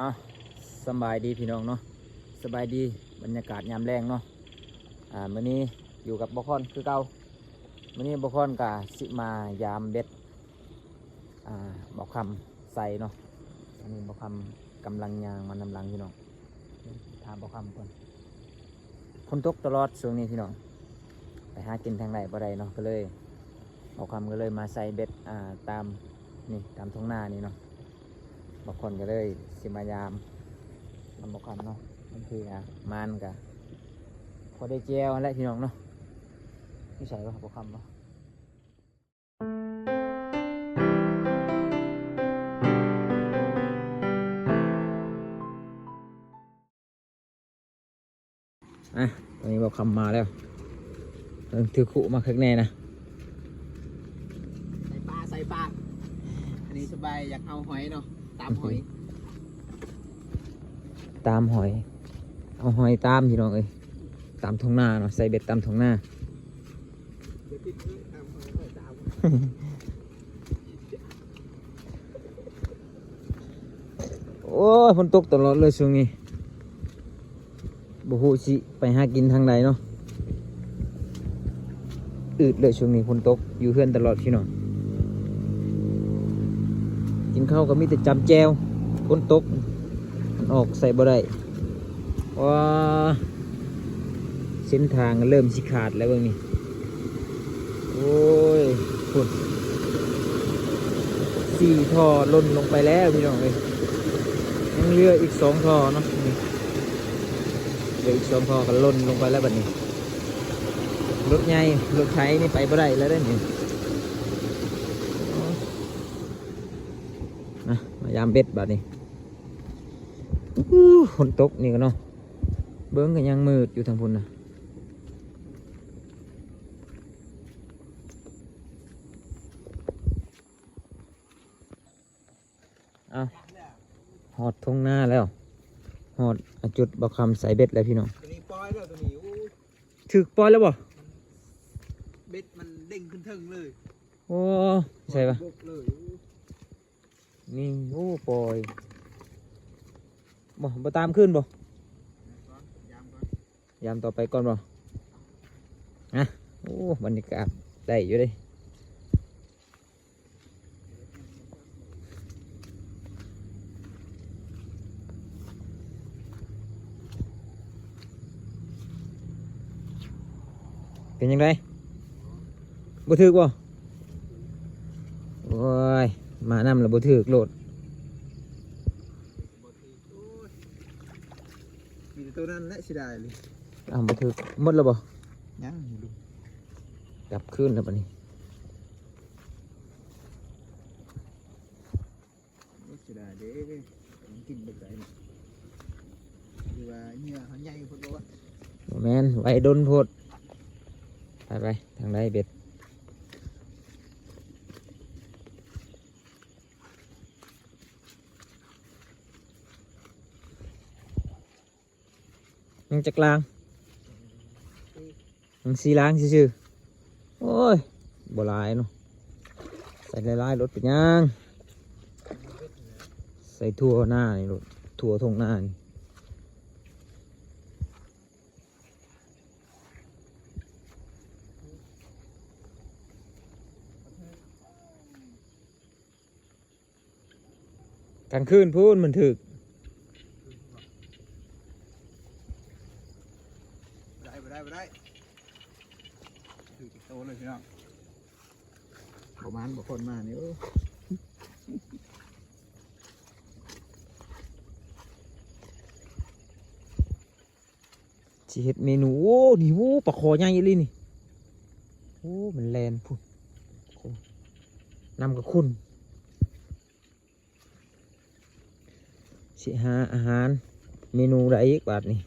ເອົາ ສະບາຍດີພີ່ນ້ອງເນາະ ສະບາຍດີ ບັນຍາກາດຍາມແລງເນາະ. ອ່າ ມື້ນີ້ຢູ່ກັບບ່າວຄອນຄືເກົ່າ. ມື້ນີ້ບ່າວຄອນກະຊິມາຢາມເບັດ ອ່າ ບ່າວຄຳໃສ່ເນາະ. ອັນນີ້ບ່າວຄຳກຳລັງຍ່າງມານຳຫຼັງພີ່ນ້ອງ ຖາມບ່າວຄຳກ່ອນ. ຝົນຕົກຕະຫຼອດຊ່ວງນີ້ພີ່ນ້ອງ ໄປຫາກິນທາງໃດບໍ່ໄດ້ເນາະ ກໍເລີຍ ບ່າວຄຳກໍເລີຍມາໃສ່ເບັດ ອ່າ ຕາມນີ້ ຕາມທົ່ງນານີ້ເນາະ. ບ່າວຄອນກໍເລີຍຊິມາຢາມນຳບ່າວຄຳເນາະ. ບາງທີກໍໝານກໍພໍໄດ້ແຈ່ວຫັ້ນແຫຼະພີ່ນ້ອງເນາະ. ຢູ່ໃສວະບ່າວຄຳວະ? ອ່ະ ຕອນນີ້ບ່າວຄຳມາແລ້ວ ເບິ່ງຖືຄຸມາຄັກແນ່ນະ. ໃສ່ປາ ໃສ່ປາ ອັນນີ້ສະບາຍ ຢາກເອົາຫອຍເນາະ ຕາມຫອຍ ຕາມຫອຍ ເອົາຫອຍຕາມພີ່ນ້ອງເອີຍ ຕາມທົ່ງນາເນາະ ໃສ່ເບັດຕາມທົ່ງນາ. ໂອ້ຍ ຝົນຕົກຕະຫຼອດເລີຍຊ່ວງນີ້ ບໍ່ຮູ້ຊິໄປຫາກິນທາງໃດເນາະ. ອືດເລີຍຊ່ວງນີ້ ຝົນຕົກ ຢູ່ເຮືອນຕະຫຼອດພີ່ນ້ອງ. ກິນເຂົ້າກໍມີແຕ່ຈຳແຈ່ວ ຝົນຕົກ ມັນອອກໃສບໍ່ໄດ້. ວ້າ ເສັ້ນທາງເລີ່ມຊິຂາດແລ້ວເບິ່ງນີ້. ໂອ້ຍ ພຸ້ນ ສີ່ທໍ່ຫຼົ່ນລົງໄປແລ້ວພີ່ນ້ອງເອີຍ. ຍັງເຫຼືອອີກສອງທໍ່ເນາະ ນີ້ ເຫຼືອອີກສອງທໍ່ກໍຫຼົ່ນລົງໄປແລ້ວບັດນີ້. ລົດໃຫຍ່ລົດໄຖນີ້ໄປບໍ່ໄດ້ແລ້ວເດ້ນີ້. ມາ ມາຢາມເບັດບັດນີ້. ອູ້ ຝົນຕົກນີ້ກໍເນາະ ເບິ່ງກໍຍັງມືດຢູ່ທາງພຸ້ນນະ. ເອົ້າ ຮອດທົ່ງນາແລ້ວ ຮອດ ອາ ຈຸດບ່າວຄຳໃສ່ເບັດແລ້ວພີ່ນ້ອງ. ໂຕນີ້ປ່ອຍແລ້ວ ໂຕນີ້ ໂອ້ ຖືກປ່ອຍແລ້ວບໍ່? ເບັດມັນເດ້ງຂຶ້ນເທິງເລີຍ. ໂອ້ ໃສ່ປະ ບົກເລີຍ ນີ້ ໂອ້ ປ່ອຍບໍ່? ບໍ່ຕາມຄືນບໍ່? ຢາມຕໍ່ໄປກ່ອນບໍ່? ນະ ໂອ້ ບັນຍາກາດໄດ້ຢູ່ເດ້. ເປັນຈັ່ງໃດ? ບໍ່ຖືກບໍ່? ໂອ້ຍ ມານຳລະບໍ່ຖືກໂລດ. ມີແຕ່ໂຕນັ້ນແຫຼະເສຍດາຍເລີຍ. ອ້າວ ບໍ່ຖືກໝົດແລ້ວບໍ່? ຍັງຢູ່ ກັບຄືນແລ້ວບັດນີ້. ໂອ້ ເສຍດາຍເດ້ ມັນກິນບໍ່ໄດ້ນະ. ຫຼືວ່າເຫຍື່ອເຮົາໃຫຍ່ໂພດບໍ່ວະ? ບໍ່ແມ່ນ ໄວດົນໂພດ. ໄປໆ ທາງໃດເບັດ? ຍັງຈັກລາງ? ຍັງສີ່ລາງຊື່ໆ. ໂອ້ຍ ບໍ່ຫຼາຍເນາະ ໃສ່ຫຼາຍໆໂລດເປັນຫຍັງ? ໃສ່ທົ່ວໜ້ານີ້ໂລດ ທົ່ວທົ່ງນານີ້. ກາງຄືນພຸ້ນມັນຖືກ. ບໍ່ໄດ້ ບໍ່ໄດ້ ບໍ່ໄດ້ ຖືກຈັກໂຕເລີຍພີ່ນ້ອງ. ປະມານບໍ່ຄົນມານີ້ ໂອ້ ຊິເຮັດເມນູ. ໂອ້ ນີ້ ໂອ້ ປາຄໍໃຫຍ່ອີ່ຫຼີນີ້. ໂອ້ ມັນແລ່ນພຸ້ນ ນ້ຳກໍຂຸ່ນ. ຊິຫາອາຫານເມນູໃດອີກບາດນີ້?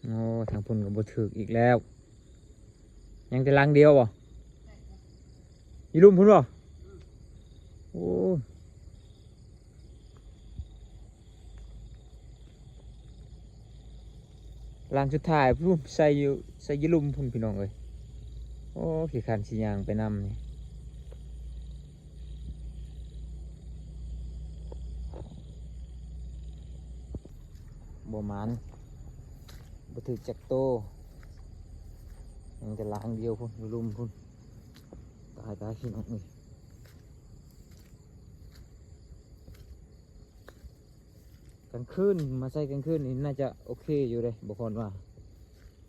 ໂອ້ ທາງພຸ້ນກໍບໍ່ຖືກອີກແລ້ວ. ຍັງແຕ່ຫຼັງດຽວບໍ່? ຢູ່ລຸ່ມພຸ້ນບໍ່? ໂອ້ ຫຼັງສຸດທ້າຍພຸ້ນ ໃສ່ຢູ່ ໃສ່ຢູ່ລຸ່ມພຸ້ນ ພີ່ນ້ອງເອີຍ. ໂອ້ ຂີ້ຄັນຊິຍ່າງໄປນຳນີ້ ບໍ່ໝານ ບໍ່ຖືກຈັກໂຕ ຍັງແຕ່ຫຼັງດຽວພຸ້ນ ຢູ່ລຸ່ມພຸ້ນ. ຕາຍ ຕາຍ ພີ່ນ້ອງເອີຍ. ກາງຄືນ ມາໃສ່ກາງຄືນນີ້ໜ້າຈະໂອເຄຢູ່ເດ້ ບໍ່ຄອນວ່າ.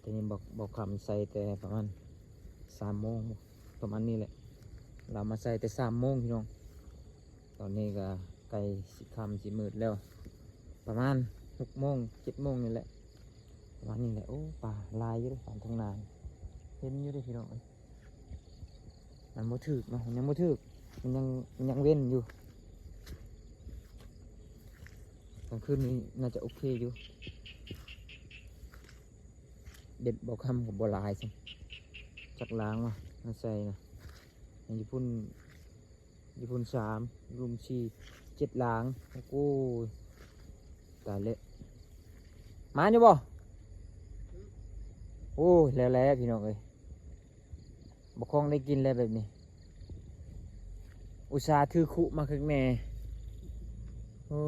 ແຕ່ນີ້ບໍ່ ບໍ່ຄຳໃສ່ແຕ່ປະມານສາມໂມງ ປະມານນີ້ແຫຼະ. ລາວມາໃສ່ແຕ່ສາມໂມງ ພີ່ນ້ອງ. ຕອນນີ້ກໍໃກ້ຊິຄ່ຳຊິມືດແລ້ວ ປະມານຫົກໂມງເຈັດໂມງນີ້ແຫຼະ ປະມານນີ້ແຫຼະ. ໂອ້ ປາຫຼາຍຢູ່ເດ້ ຕາມທົ່ງນາ ເຫັນຢູ່ເດ້ ພີ່ນ້ອງເອີຍ. ມັນບໍ່ຖືກເນາະ ມັນຍັງບໍ່ຖືກ ມັນຍັງ ມັນຍັງເວັ້ນຢູ່. ກາງຄືນນີ້ໜ້າຈະໂອເຄຢູ່. ເບັດບໍ່ຄຳກໍບໍ່ຫຼາຍຊ້ຳ ຈັກລາງວ່າມາໃສ່ນະ. ຢູ່ພຸ້ນ ຢູ່ພຸ້ນສາມ ລຸ່ມສີ່ ເຈັດລາງ. ໂອ້ຍ ຕາຍແລ້ວ. ມາຢູ່ບໍ່? ໂອ້ຍ ແລ້ວແຫຼະ ພີ່ນ້ອງເອີຍ. ບໍ່ຄອງໄດ້ກິນແລ້ວແບບນີ້ ອຸດສ່າຖືຄຸມາຄັກແນ່. ໂອ້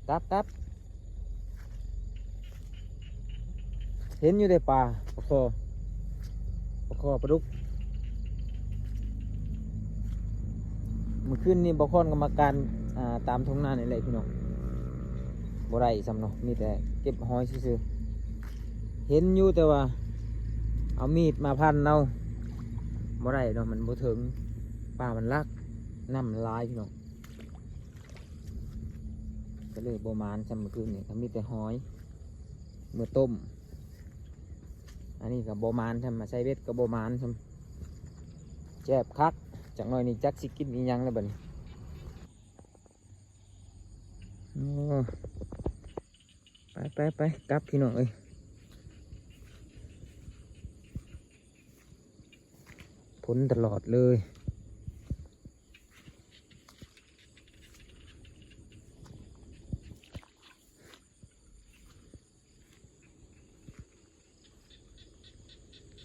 ຕັບ ຕັບ ເຫັນຢູ່ເດ້ປາ ປາຄໍ ປາຄໍ ປາດຸກ. ມື້ຄືນນີ້ບໍ່ຄອນກໍມາການ ອ່າ ຕາມທົ່ງນານີ້ແຫຼະ ພີ່ນ້ອງ. ບໍ່ໄດ້ຊ້ຳເນາະ ມີແຕ່ເກັບຫອຍຊື່ໆ. ເຫັນຢູ່ແຕ່ວ່າເອົາມີດມາພັນເອົາ ບໍ່ໄດ້ເນາະ ມັນບໍ່ເຖິງ. ປາມັນຫຼັກ ນ້ຳມັນຫຼາຍ ພີ່ນ້ອງ ກໍເລີຍບໍ່ໝານຊ້ຳ. ມື້ຄືນນີ້ກໍມີແຕ່ຫອຍເມືອຕົ້ມ. ອັນນີ້ກໍບໍ່ໝານຊ້ຳ ມາໃສ່ເບັດກໍບໍ່ໝານຊ້ຳ. ແຊບຄັກ. ຈັກໜ້ອຍນີ້ຈັກຊິກິນອີ່ຫຍັງແລ້ວບັດນີ້. ໂອ້ ໄປໆໆ ກັບ ພີ່ນ້ອງເອີຍ. ຝົນຕະຫຼອດເລີຍ.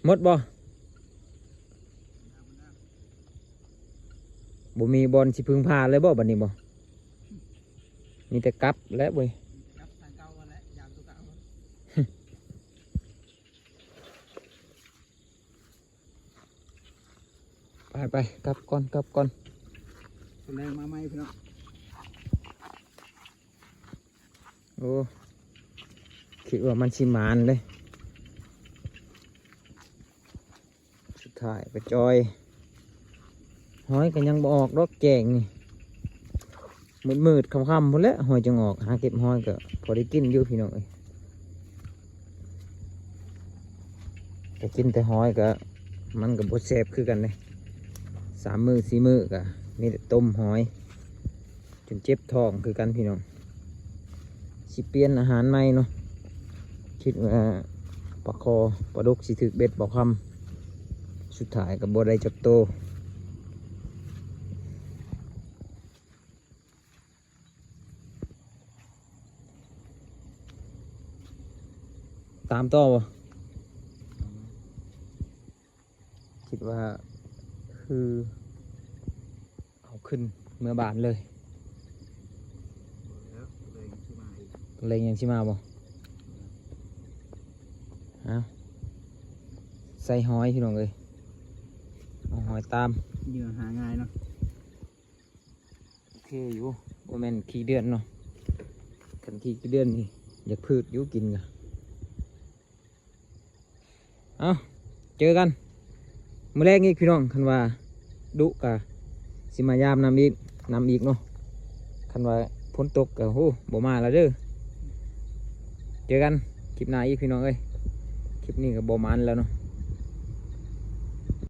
ໝົດບໍ່? ບໍ່ມີບ່ອນຊິເພິ່ງພາເລີຍບໍ່ບັດນີ້ບໍ່? ມີແຕ່ກັບແຫຼະເວີຍ. ກັບທາງເກົ່າຫັ້ນແຫຼະ ຢາມຕົວເກົ່າ. ໄປໆ ກັບກ່ອນ ກັບກ່ອນ. ຕອນແລງມາໃໝ່ ພີ່ນ້ອງ. ໂອ້ ຄິດວ່າມັນຊິໝານເດ້ ສຸດທ້າຍກໍຈ່ອຍ. ຫອຍກໍຍັງບໍ່ອອກດອກແກງນີ້ ມືດໆຄ່ຳໆພຸ້ນແຫຼະ ຫອຍຈຶ່ງອອກ. ຫາເກັບຫອຍກໍພໍໄດ້ກິນຢູ່ ພີ່ນ້ອງເອີຍ. ແຕ່ກິນແຕ່ຫອຍກໍ ມັນກໍບໍ່ແຊບຄືກັນເດ້. ສາມມື້ສີ່ມື້ກໍມີແຕ່ຕົ້ມຫອຍ ຈົນເຈັບທ້ອງຄືກັນ ພີ່ນ້ອງ. ຊິປ່ຽນອາຫານໃໝ່ເນາະ. ຄິດວ່າປາຄໍ ປາດຸກຊິຖືກເບັດບໍ່ຄຳ ສຸດທ້າຍກໍບໍ່ໄດ້ຈັກໂຕ. ຕາມຕໍ່ບໍ່? ຄິດວ່າຄືເອົາຂຶ້ນເມືອບ້ານເລີຍ. ແລງຍັງຊິມາບໍ່? ເອົາ ໃສ່ຫອຍ ພີ່ນ້ອງເອີຍ. ເອົາຫອຍຕາມ ເຫຍື່ອຫາງ່າຍເນາະ. ໂອເຄຢູ່ ບໍ່ແມ່ນຂີ້ເດືອນເນາະ. ຄັນຂີ້ເດືອນນີ້ຢາກພືດຢູ່ກິນກະ. ເອົ້າ ເຈີກັນມື້ແລງອີກ ພີ່ນ້ອງ. ຄັນວ່າດຸກະຊິມາຢາມນຳອີກ ນຳອີກເນາະ. ຄັນວ່າຝົນຕົກກະ ໂຫ ບໍ່ມາລະເດີ. ເຈີກັນຄລິບໜ້າອີກ ພີ່ນ້ອງເອີຍ. ຄລິບນີ້ກະບໍ່ໝານແລ້ວເນາະ.